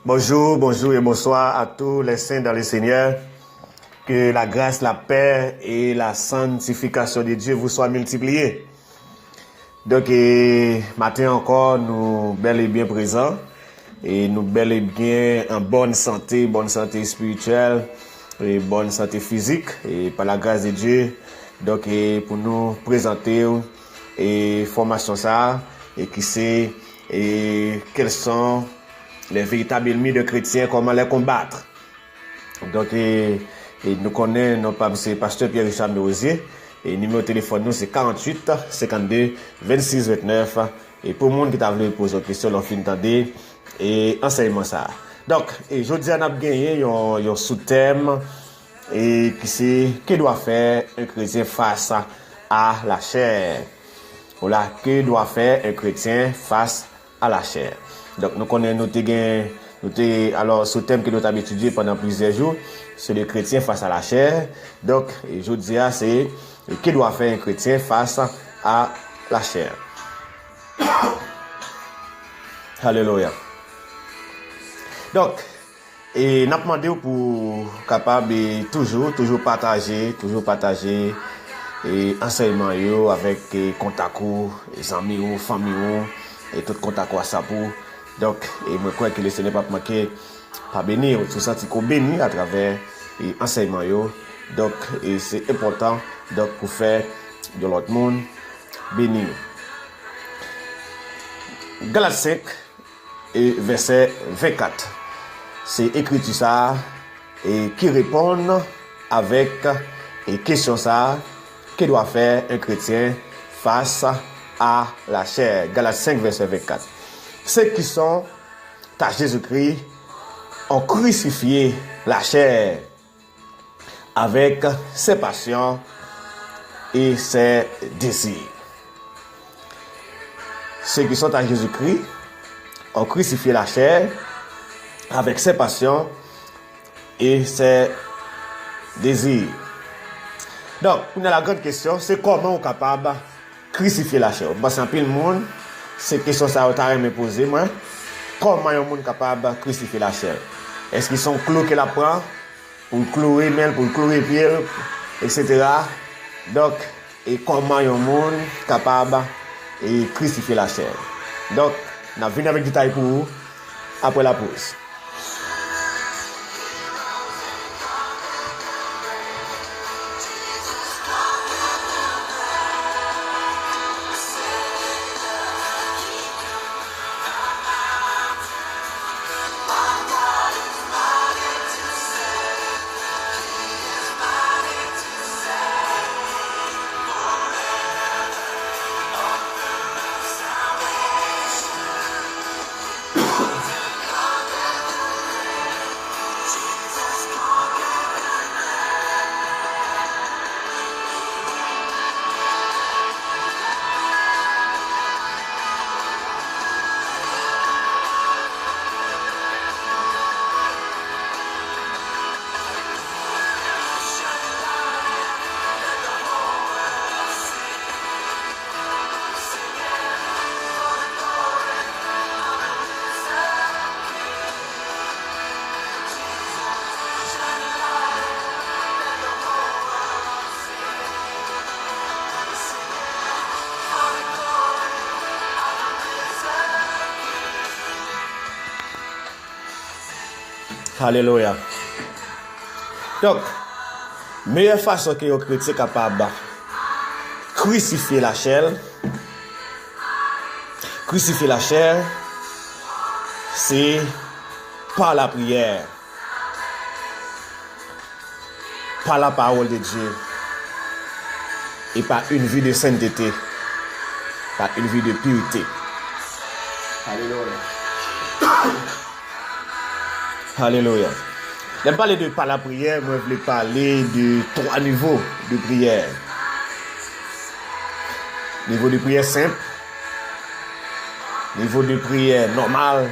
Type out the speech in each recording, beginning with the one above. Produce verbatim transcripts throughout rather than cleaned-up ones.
Bonjour, bonjour et bonsoir à tous les saints dans le Seigneur. Que la grâce, la paix et la sanctification de Dieu vous soient multipliées. Donk, e, maten ankò, nou bèl e byen prezan. E nou bèl e byen an bòn sante, bòn sante espirityèl, e bòn sante fizik, e pa la gras de Dye. Donk, e pou nou prezante w, e fòmasyon sa a, e ki se, e quels sont les véritables ennemis de chrétiens, comment les combattre. Donk, e, e nou konnen non pa m se Pastè Pierre Richard Merosier, e nimewo telefòn nou se karanntuit, senkanndde, vennsis, vennèf, e pou moun ki ta vle poze yon kesyon lè w fin tande, e ansèyman sa a. Donk, e jodi a n ap genyen yon, yon soutèm, e ki se, Que doit faire un chrétien face à la chair? Ou la, Que doit faire un chrétien face à la chair? Donk, nou konnen nou te gen, nou te, alò, soutèm ke nou t ap etidye pandan plizyè jou, se le chrétien face à la chair. Donk, e jodi a, se, e Que doit faire un chrétien face à la chair? Alelouya. Donk, e n ap mande w pou w kapab, e toujou, toujou pataje, toujou pataje, e ansèyman yo avèk, e kontak ou, e zanmi ou, fanmi ou, e tout kontak WhatsApp ou. Donk, e mwen kwè ke Lesenyè p ap manke pa beni w, si w santi ke w beni atravè, e ansèyman yo. Donk, e se enpòtan, donk, pou fè yon lòt moun beni. Galat senk, e vèsè vennkat. Se ekriti sa a, e ki reponn avèk, e kesyon sa a, Que doit faire un chrétien face à la chair? Galat senk, vèsè vennkat. Ceux qui sont à Jésus-Christ ont crucifié la chair avec ses passions et ses désirs. Ceux qui sont à Jésus-Christ ont crucifié la chair avec ses passions et ses désirs. Donk, kounye a la grande question, se kòman ou kapab krisifye lachè w. M panse anpil moun, se kesyon sa yo ta renmen poze mwen. Kòman yon moun kapab krisifye lachè l? Èske se yon klou ke l ap pran pou l kloure men l, pou l kloure pye l, etsetera? Donk, e kòman yon moun kapab, e krisifye lachè l? Donk, n ap vin avèk detay pou ou apre lapoz. Alelouya. Donk, meyè fason ke yon kretyen kapab krisifye lachè l, krisifye lachè, se pa lapriyè, pa la parole de Dieu, et par une vie de sainteté, par une vie de pureté. Alelouya. Alelouya. Lè m pale de pa lapriyè, mwen vle pale de twa nivo de priyè. Nivo de priyè senp, nivo de priyè nòmal,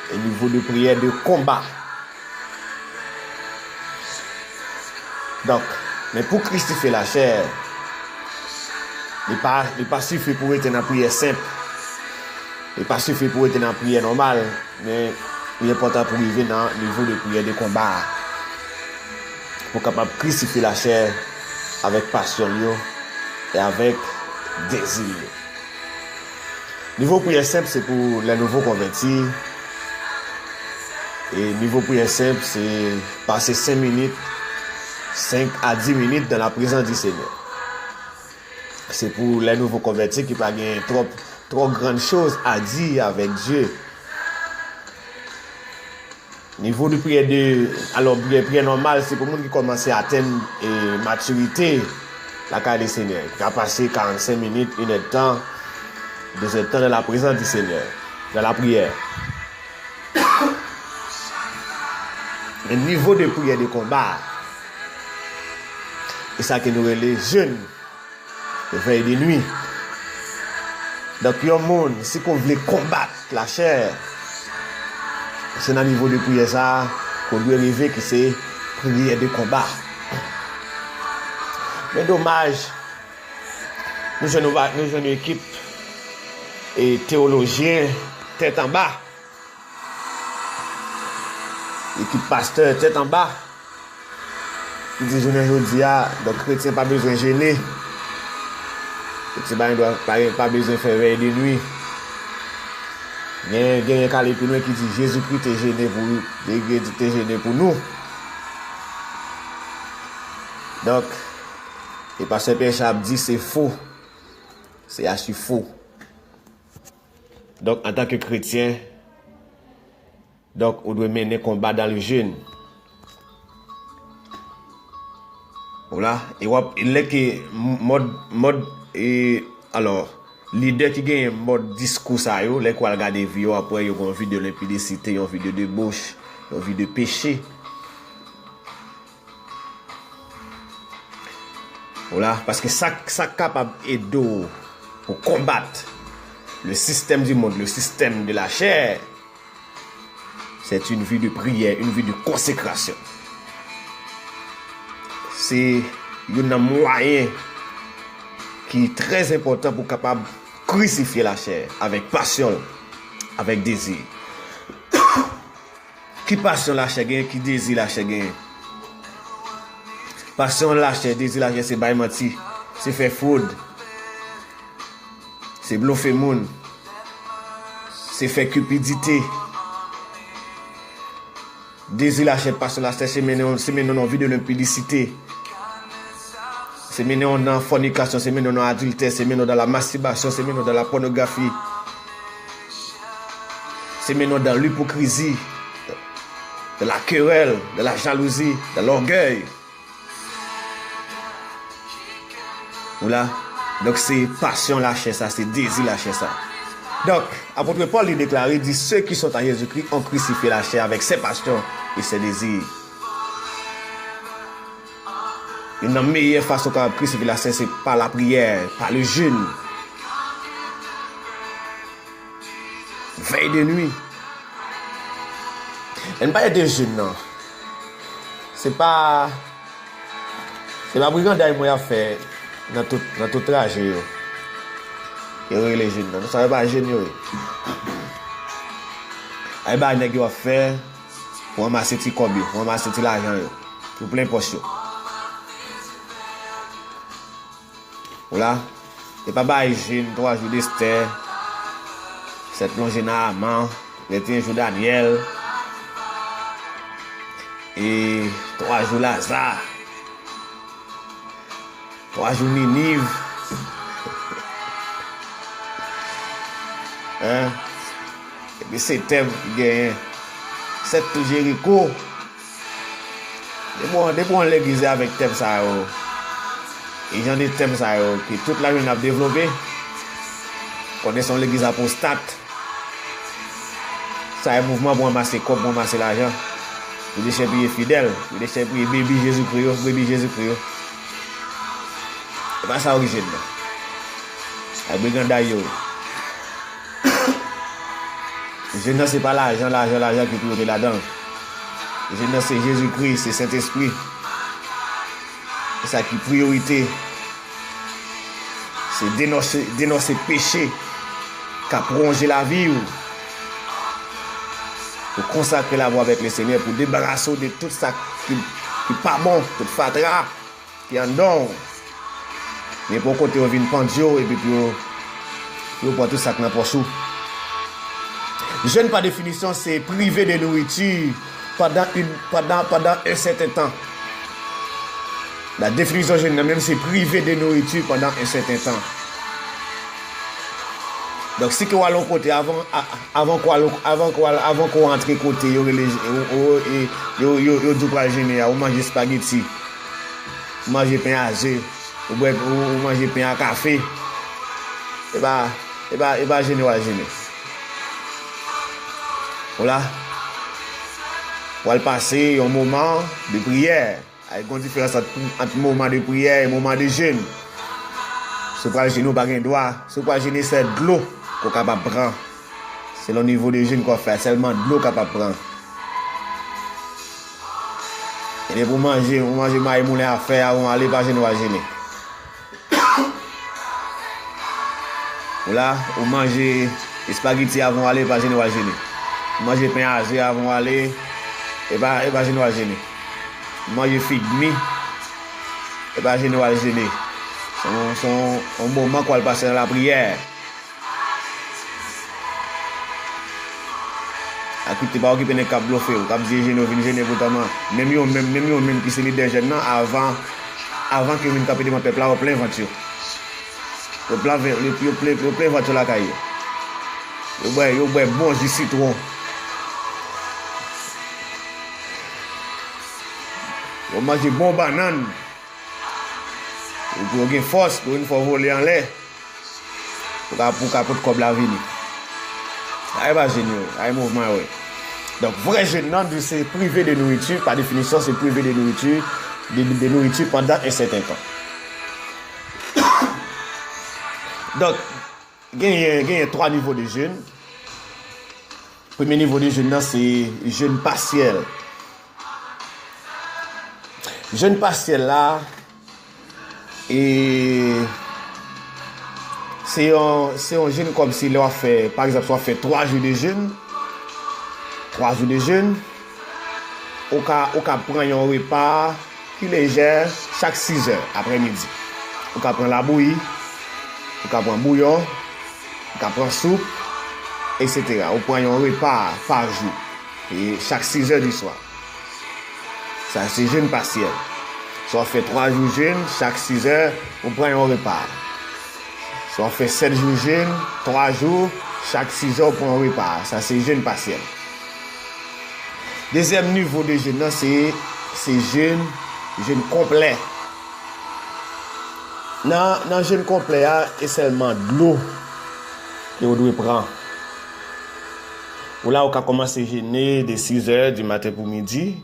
e nivo de priyè de konba. Donk, men pou krisifye lachè, li pa, li pa sifi pou rete nan priyè senp. Li pa sifi pou rete nan priyè nòmal. Men, Li enpòtan pou rive nan nivo de priyè de konba a, pou w kapab krisifye lachè avèk pasyon l yo e avèk dezi l yo. Nivo priyè senp se pou lè nouvo konvèti. E nivo priyè senp se pase senk minit, senk a dis minit dans la présence du Seigneur. Se pou lè nouvo konvèti ki pa gen twòp, trop grandes choses à dire avec Dieu. Nivo de priyè de, alò, priyè, priyè nòmal, se pou moun ki kòmanse atenn, e, matirite lakay Lesenyè. Ki ka pase karannsenk minit, inèdtan, dezèdtan dans la présence du Seigneur, dans la prière. Men nivo de priyè de konba, e sa ke nou rele jèn. Vèy de nwi. Donk, yon moun, si ke w vle konbat lachè, se nan nivo de priyè sa a ke w dwe rive, ki se priyè de konba. Men domaj, nou jwenn, nou jwenn yon ekip, e, teyolojyen tèt anba. Ekip pastè tèt anba, ki di jounen jodi a, donk, kretyen pa bezwen jene. Kretyen pa, pa, pa bezwen fè vèy de nwi. Gen, genyen k ale pi lwen ki di Jezikri te jene pou, Jezikri te jene pou nou. Donk, e pastè Pierre Richard ap di se fo. Se achi fo. Donk, antanke kretyen, donk, ou dwe mennen konba dans le jeûne. Ou la, e w ap, lè ke mòd, mòd, e, alò, lidè ki genyen mòd diskou sa yo, lè ke w al gade vi yo, apre yo gen yon vi de lenpidisite, yon vi de deboch, yon vi de peche. Ou la, paske sa, sa k kapab ede w pou konbat le système du monde, le système de la chair, c'est une vie de prière, une vie de consécration. Se youn nan mwayen ki trè enpòtan pou kapab krisifye lachè avèk pasyon l, avèk dezi. Ki pasyon lachè genyen, ki dezi lachè genyen? Pasyon lachè, dezi lachè se bay manti, se fè fwod, se blofe moun, se fè kipidite. Dezi lachè, pasyon lachè, se mennen, se mennen w nan yon vi de lenpidisite. Se mennen w nan fònikasyon, se mennen w nan adiltè, se mennen w dans la masturbation, se mennen w dans la pornographie. Se mennen w dans l'hypocrisie, dans la querelle, dans la jalousie, dans l'orgueil. Ou la? Donk, se pasyon lachè sa, se dezi lachè sa. Donk, apot Pòl, li deklare, di, ceux qui sont à Jésus-Christ ont crucifié la chair avec ses passions et ses désirs. Youn nan meyè fason w kapab krisifye lachè, se pa lapriyè, pa le jeûne. Vèy de nwi. Lè n pale de jeûne nan, se pa, se pa briganday mwen ap fè nan tout, nan tout traje yo. Yo rele jeûne nan. Sa yo pa jeûne yo ye. Ay ba nèg yo ap fè pou ranmase ti kòb yo, pou ranmase ti lajan yo, pou plen pòch yo. Ou la, e pa bay jeûne twa jou d'Esther, sèt plonje nan Haman, trennteyen jou Danyèl, e twa jou Laza, twa jou Niniv. Hein? Epi se tèm ki genyen. Sèt tou Jeriko. Depi w, depi w yon legliz avèk tèm sa yo, e jan de tèm sa yo, ke tout lajounen ap devlope, konnen se yon legliz apostat. Sa e mouvman pou ranmase kòb, pou ranmase lajan, pou dechèpiye fidèl, pou dechèpiye bebi Jezikri yo, brebi Jezikri yo. E pa sa orijin nan. Ak briganday yo. Jeûne nan se pa lajan, lajan, lajan ki priyorite ladan l. Jeûne nan se Jezikri, se Sentespri. Se sa ki priyorite. Se denonse, denonse peche k ap wonje lavi w. Pou konsakre lavi w avèk Lesenyè, pou debarase w de tout sa ki, ki pa bon, tout fatra ki anndan w. Men pou yon kote yo vin pandye w, epi pou yo, pou yo pran tout sa k nan pòch ou. Jèn, pa definisyon, se prive de nouriti pandan yon, pandan, pandan yon sèten tan. La definisyon jèn nan menm, se prive de nouriti pandan yon sèten tan. Donk, si ke w al yon kote avan, a- avan ke w al, avan ke w al, avan ke w antre kote yo rele, yo, yo, yo, yo, yo di w pral jene a, ou manje espageti, ou manje pen a ze, ou bwè, ou, ou manje pen a kafe, e pa, e pa, e pa jene w al jene. Ou la, w al pase yon moman de priyè. Ay, gon diferans ant, ant moman de priyè e moman de jèn. Si w pral jene, ou pa gen dwa. Si w pral jene, se dlo ke w kapab pran. Selon nivo de jèn ke w fè, sèlman dlo w kapab pran. E depi w manje, ou manje mayi moulen a fè a, ou ale pa jene, w al jene. Ou la, ou manje espageti avan w ale, pa jene w al jene. Ou manje pen a ze avan w ale, e pa, e pa jene w al jene. Ou manje figmi, e pa jene w al jene. Se yon, se yon, yon moman ke w al pase nan lapriyè. Akipte, pa okipe nèg k ap blofe w, k ap di e jene yo vin jene, poutan menm yo menm, menm yo menm ki se lidè jèn nan, avan, avan ke yo vin kanpe devan pèp la, yo plen vant yo. Yo plen, yo, yo plen, yo plen vant yo lakay yo. Yo bwè, yo bwè bon ji sitwon. Yo manje bon bannann. Pou yo gen fòs, pou yon fò vole anlè. Pou ka, pou ka pot kòb la vini. Ay pa jeni, ay mouvman yo. Donk, vrè jèn nan, se prive de nouriti, pa definisyon, se prive de nouriti, de, de nouriti pandan yon sèten tan. Donk, genyen, genyen twa nivo de jèn. Premye nivo de jèn nan, se jèn pasyèl. Jèn pasyèl la, e, se yon, se yon jèn kòmsi lè w ap fè, pa egzanp, si w ap fè twa jou de jèn, twa jou de jèn, ou ka, ou ka pran yon repa ki lejè chak sizè aprèmidi. Ou ka pran labouyi, ou ka pran bouyon, ou ka pran soup, etsetera. Ou pran yon repa pa jou, e chak sizè di swa. Sa se jèn pasyèl. Si w ap fè twa jou jèn, chak sizè, ou pran yon repa. Si w ap fè sèt jou jèn, twa jou, chak sizè, ou pran yon repa. Sa se jèn pasyèl. Dezyèm nivo de jèn nan, se, se jèn, jèn konplè. Nan, nan jèn konplè a, e sèlman dlo ke w dwe pran. Ou la, ou ka kòmanse jene de sizè di maten pou midi,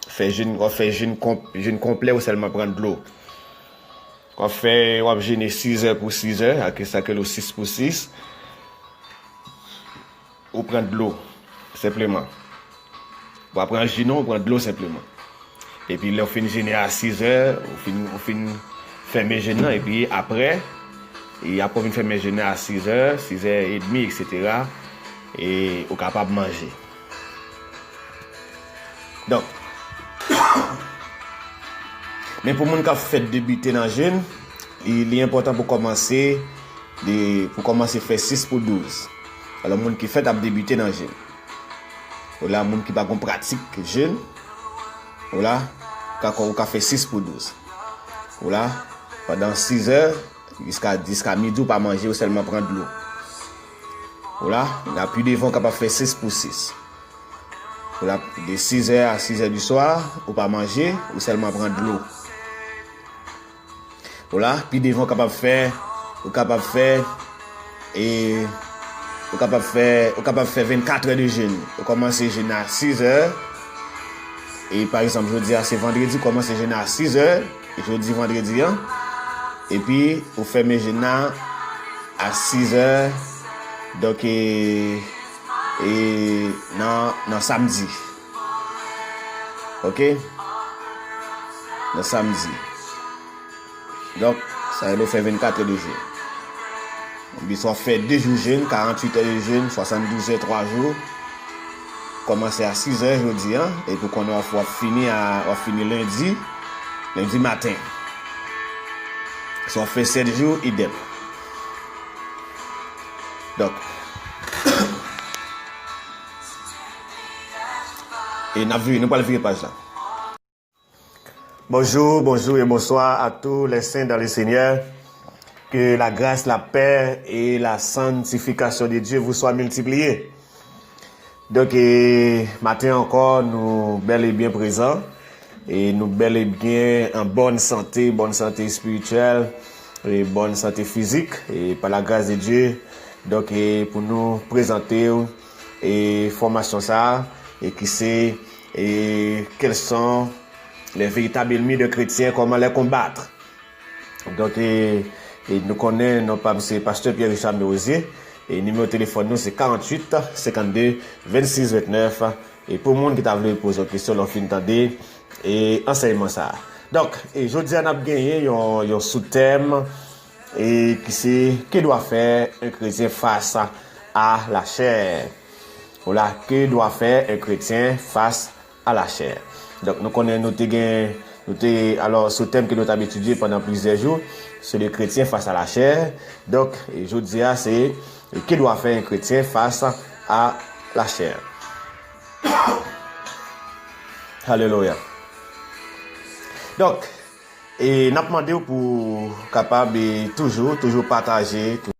fè jèn, w ap fè jèn konp-, jèn konplè ou sèlman pran dlo. W ap fè, w ap jene sizè pou sizè, ake sa ke lo sis pou sis. Ou pran dlo, senpleman. Ou pa pran ji non, ou pran dlo senpleman. Epi lè w fin jene a sizè, ou fin, ou fin fèmen jèn nan, epi aprè, e aprè w fin fèmen jèn nan a sizè, sizè edmi, etsetera, e ou kapab manje. Donk, men pou moun k ap fèk debite nan jèn, li, li enpòtan pou kòmanse de, pou kòmanse fè sis pou douz. Alò, moun ki fèk ap debite nan jèn. Ou la, moun ki pa gon pratik jèn, ou la, ou ka, ou ka fè sis pou douz. Ou la, pandan sizè, jiska, jiska midi, ou pa manje, ou sèlman pran dlo. Ou la, la pi devan, ou kapab fè sis pou sis. Ou la, de sizè a sizè di swa, ou pa manje, ou sèlman pran dlo. Ou la, pi devan ou kapab fè, ou kapab fè, e, ou kapab fè, ou kapab fè vennkatrè de jèn. Ou kòmanse jèn a sizè, e pa egzanp, jodi a se vandredi, kòmanse jèn a sizè, jodi vandredi an, epi ou fèmen jèn nan a sizè, donk, e, e nan, nan samdi. Oke? Nan samdi. Donk, sa vle di w fè vennkatrè de jèn. Oubyen si w ap fè de jou jèn, karanntuit è de jèn, swasanndouz è, twa jou. kòmanse a sizè jodi a, epi w konnen w ap, w ap fini a, w ap fini lendi, lendi maten. Si w fè sèt jou, idèm. Donk, e n ap vire, nou pral vire paj la. Bonjour, bonjour et bonsoir à tous les saints dans le Seigneur. Que la grâce, la paix et la sanctification de Dieu vous soient multipliées. Donk, e, maten ankò, nou bèl e byen prezan. E nou bèl e byen an bòn sante, bòn sante espirityèl, e bòn sante fizik, e pa la gras de Dye. Donk, e pou nou prezante w, e fòmasyon sa a, e ki se, e quels sont les véritables ennemis de chrétiens, comment les combattre. Donk, e, e nou konnen non pa m se Pastè Pierre Richard Merosier, e nimewo telefòn nou se karanntuit, senkannde, vennsis, ventnèf, e pou moun ki ta vle poze yon kesyon lè w fin tande, e ansèyman sa a. Donk, e jodi a n ap genyen yon, yon soutèm, e ki se, que doit faire un chrétien face à la chair? Voilà, que doit faire un chrétien face à la chair? Donk, nou konnen nou te gen, nou te, alò, sou tèm ke nou t ap etidye pandan plizyè jou, se le chrétien face à la chair. Donk, e jodi a, se, e que doit faire un chrétien face à la chair? Alelouya. Donk, e n ap mande w pou w kapab, e toujou, toujou pataje,